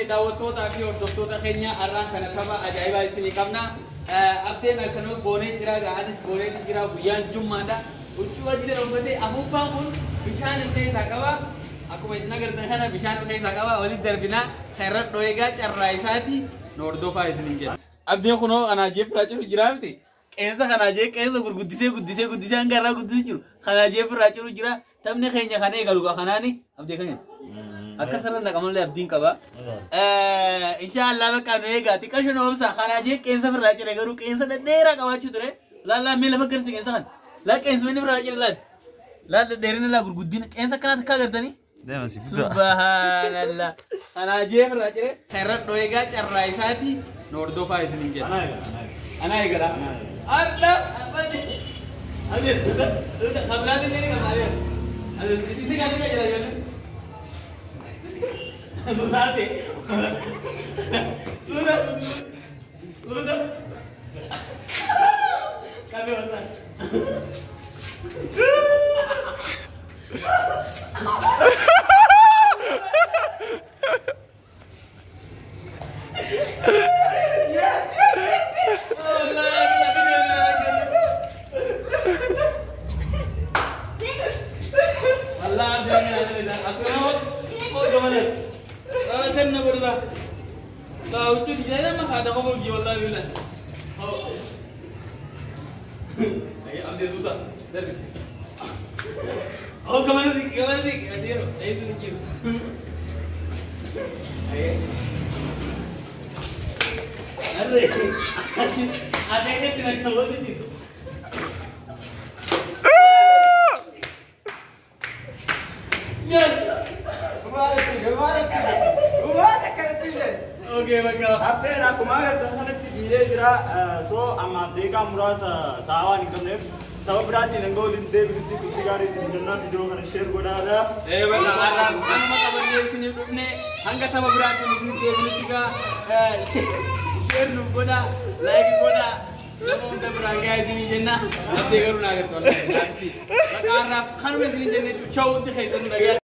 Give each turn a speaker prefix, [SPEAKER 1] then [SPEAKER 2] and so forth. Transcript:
[SPEAKER 1] Okay, daawwattootaa fi hordoftoota keenya, har'aan kana tapha ajaa'ibaa isinii qabna. Abdeen akkanuma boonee jira, anis boonee jira, guyyaan jummaadha. Huccuu adii uffatee afuuffaan kun bishaan keessaa qaba. Akkuma isin agartan kana bishaan keessaa qaba. Walitti darbinaa kan dho'eegaa carraa isaati nu hordofaa isiniin jedha. Abdeen kunoo anaa jee firaa ciru jira miti. Qeensa kanaa jee qeensa gurguddisee guddisee guddisee hanga irraa guddisee jiru. Kanaa jee firaa ciru jira. Taphni keenya kan eegalu kanaani abdee kan akka sarara naqamallee abdiin qaba. Inshaallah bakka nu eegaa xiqqasho nu obsa kanaa jee qeensa firraa cire garuu qeensa dhedheeraa qabaachuu ture. Laal laal mee lafa garsi qeensa kana. Laal qeensa inni firraa cire laal. Laal dhedheerina laal gurguddina qeensa akkanaatti akka agartanii.
[SPEAKER 2] Deema si fida.
[SPEAKER 1] Subhanallah. Kanaa jee firraa cire. Kan irra dho'eegaa carraa isaati nu hordofaa isiniin jedha. Anaa eegala. Arda abadi. Abdi, kabiraati illee ni qaba. Abdi, isi kan jira jira. Dudate. Duda. Duda. Kabe wallah. Yes, yes, yes. Oh, la, la, la, la, la. Allah abdi asuna ko gamanas. Ala kan na gorla. La uchu dijana ma khada ko gi wallahi billah. Oh. Ay abdi duta darbis. Oh gamanas gamanas adiro ay tu ni. Ay. Arre. Ade ke tina chalo di. Yes. Okay, bakka.
[SPEAKER 2] Abseen akkuma agartan kanatti jiiree jira. So amma deeqaa muraasa sa'a waan hin qabneef tapha biraatiin hanga waliin deebinutti turtii gaarii isin jennaa viidiyoo kana share godhaadha.
[SPEAKER 1] Bakka har'aan kanuma qabannee isiniif dhufne hanga tapha biraatiin isinitti deebinutti gaa share nuuf godhaa, like godhaa, nama hunda biraan gahaa isinii jenna. Abdee garuu naa agartu wallahi. Bakka har'aaf kanuma isinii jenne jechuudha. Chawutti keessan nagaa.